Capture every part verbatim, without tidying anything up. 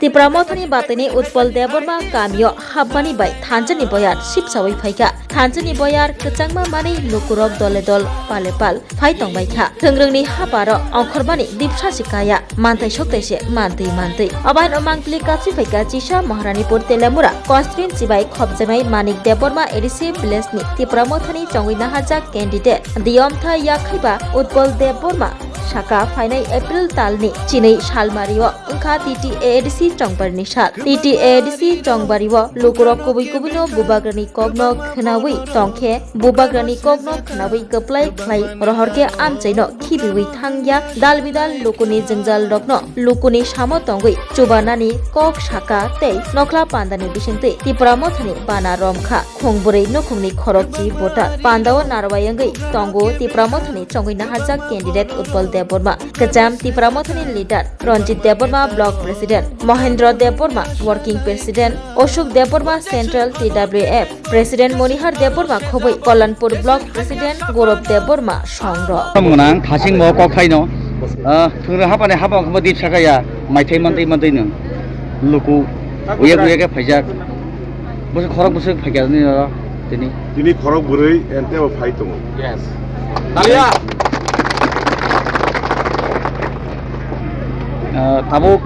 Tipra Mothani batini Utpal Debbarma kamio hapmani bai thanjani boyar sipsawi phaikha. Thanjani boyar kwchangma manwi lukurok dole dol pale pal phai tongbaikha. Thwngrwngni haparo ongkhormani dipsasi kaya, manthai soktai se mantwi mantwi. Obaino mangpili kachi phaikha Chisa Maharanipur Telamura constituency bai khopjaimai Manik Debbarma A D C village ni Tipra Mothani chongwi naharjak candidate Diyomtha Yakhaiba Utpal Debbarma saka phainai April talni chinwi salmario wngkha T T A A D C chongbarni sal. T T A A D C chongbario lukurok kubui kubuino bubagrani kokno khwnawi tongkhe, bubagrani kokno khwnawi kwplai khlai rohorkhe amchaino khibiwi thangya, dal bidal lukuni jwngjalrokno lukuni samo tongwi chubanani kok saka tei nokhla pandani bisingtwi Tipra Mothani bana romkha. Khungbwrwi nukhungni khorokchi voter pandao narwai wngwi tongo Tipra Mothani chongwi naharjak candidate Utpal Debbarma, kwcham Tipra Mothani leader Ranjit Debbarma, block president Mohendra Debbarma, working president Ashok Debbarma, central T W F president Monihar Debbarma khobwi, Kalyanpur block president Gaurav Debbarma songrok. Tamo nang thasing mo kok phaino, ah, thungra hapani hapang khe dip sakaya, maithai mantwi mantwi no luku uyak uyak khe phaijak. Bwswk khorok bwswk phaikha nini oro tini? Tini khorok bwrwi ente bo phai tongo. Yes. Talia. Ah, tabuk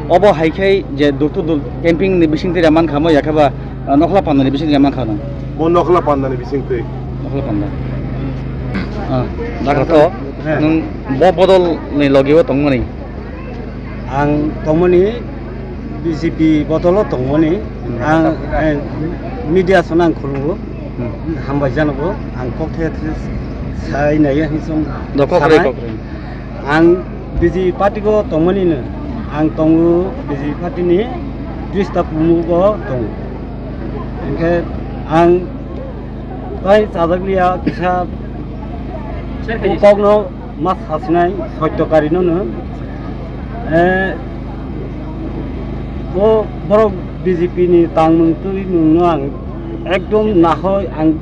obo hai khai je door to door camping ni bising tira mankha mo, yakhe ba, ah, nokhla panda ni bising tira mankha no? Mo nokhla panda ni bising twi. Nokhla panda. Ah, daga to, he, nwng bo bodol ni logi o tongmani? Ang tongmani B J P bodolo tongmani. Hmm. Ang, eh, media sono ang khulungo. Hmm. Hambai janogo. Ang kok the the sai nai ya hisong. Do kok re, sanai. Kok re. Ang B J P party go tongmani no. Ang tongo B J P party ni Krista Pumugo tongo. Hingke ang tai chajak liya kisa kokno ma sasinai sotto karino no. Eh, bo borok B J P ni tangmung twi mung no ang ekdom nahoi ang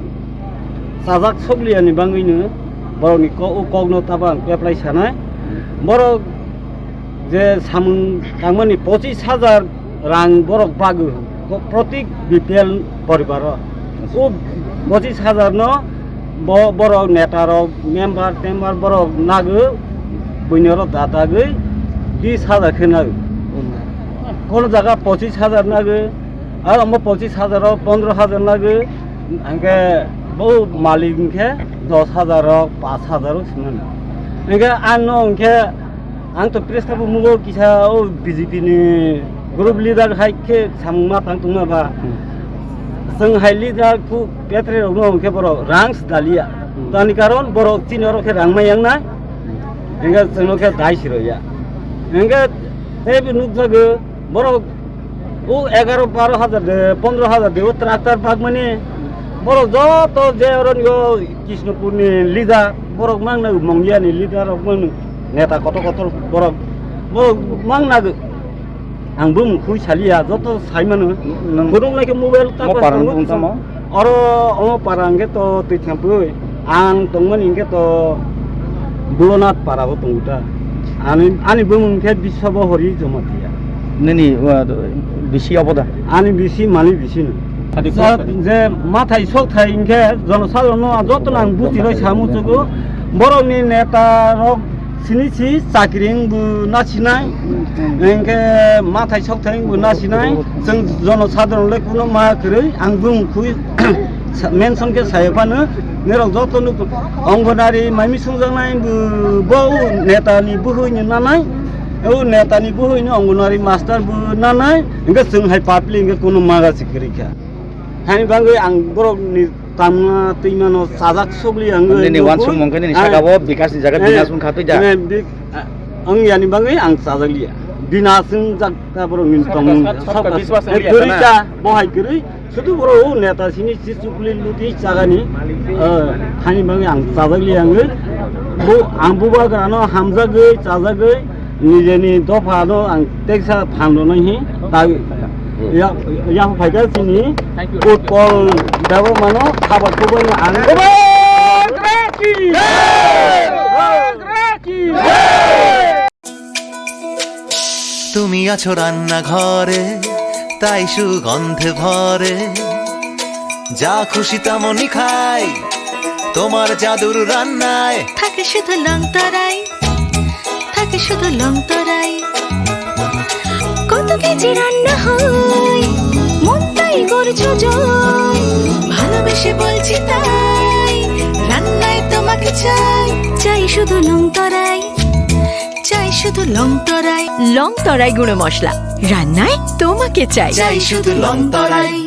sajak sokliya ni bangwi no borok ni kok, o kok no tabo ang keplai sanai. Borok je samung tangmani pochis hajar rang borok bago, ko-, protik B P L poribaro. O pochis hajar no bo-, borok neta rok, member, tember borok nago, buino rok dadagwi bis hajar khe nago. Kono jaga pochis hajar nago, aro omo pochis hajar o pondro hajar nago, hingke bo malik hingke dos hajar o, pas hajar o swngo. Hingke ano hingke Ang to press tabo mugo kisa o B J P ni group leader hai khe samung ma tang tongma ba. Hmm. Chwng hai leader khu petre rok no hwnkhe borok rang sdaliya. Hmm. Tani karon borok chini oro khe rang mai yang nai. Hmm. Hingke chwng no khe dai siro ya. Hingke tei bo nukjago borok O egaro baro hajar de, pondro hajar de, o tractor bagmani. Borok joto je oro ni o Krishnapur ni leader, borok mang na Mongia ni leader rok mang neta kotor kotor borok, borok mang na ang bumung khui saliya joto sai mano. Nwng Borok nai khe mobile mo ta para tongo. Nwng tamo? Oro omo para hwnkhe to twi thangpui. Ang tongmani hwnkhe to Bulonath para o tongo ta. Ani, ani bumung hwnkhe Biswa Bohori Jamatia. Nini, uh, bisi obo da? Ani bisi mani bisi no. Adi sa-, kok je mathai sok thai hwnkhe jono sadharano joto no ang buti roi samu chugo. Borok ni neta rok sini si chakri wngbo nasinai. Hwnkhe mathai sok thai wngbo nasinai. Chwng jono sadharano le kuno ma kwrwi ang bumung khui. Sa-, mention khe sai phano, nirok joto nuk Anganwadi maimi sungjaknai bo, bo o neta ni bwhwi ni nanai, o neta ni bwhwi ni Anganwadi master bo nanai, hingke chwng hai public hingke kuno maga se kwrwi kha. Hani bangwi ang borok ni tangma twi mano sajak sogli ang nini wansuk mong khe nini saka bo Bikas ni jaga Binas wng kha twi da. Ang yani bangwi ang chajak liya. Bina swngjak ta borok ni tongmung. Sabka, sabka biswas wngya kwrwi ta na? Ta, bo hai kwrwi. Sudu borok o neta sini si chukli luti chagani. Eh, hani bangwi ang chajak li ang. Bo ang bubagrano hamjagwi, chajagwi, nijeni dophano ang teksa phan rwnai hi. Ta ya, ya phaikha sini Utpal Debbarmano khabar kubani ang. তুমি আছো রান্নাঘরে, তাই সুগন্ধে ভরে। যা খুশি তেমনই খাই, তোমার জাদুর রান্নায়। থাকে শুধু লং তরাই, থাকে শুধু লং তরাই। কত কেজি রান্না হয়, মনটাই করছো জয়। ভালোবেসে বলছি তাই, রান্নায় তোমাকে চাই। চাই শুধু লং তরাই, চাই শুধু লং তরাই। লং তরাই গুঁড়ো মশলা, রান্নায় তোমাকে চাই। চাই শুধু লং তরাই।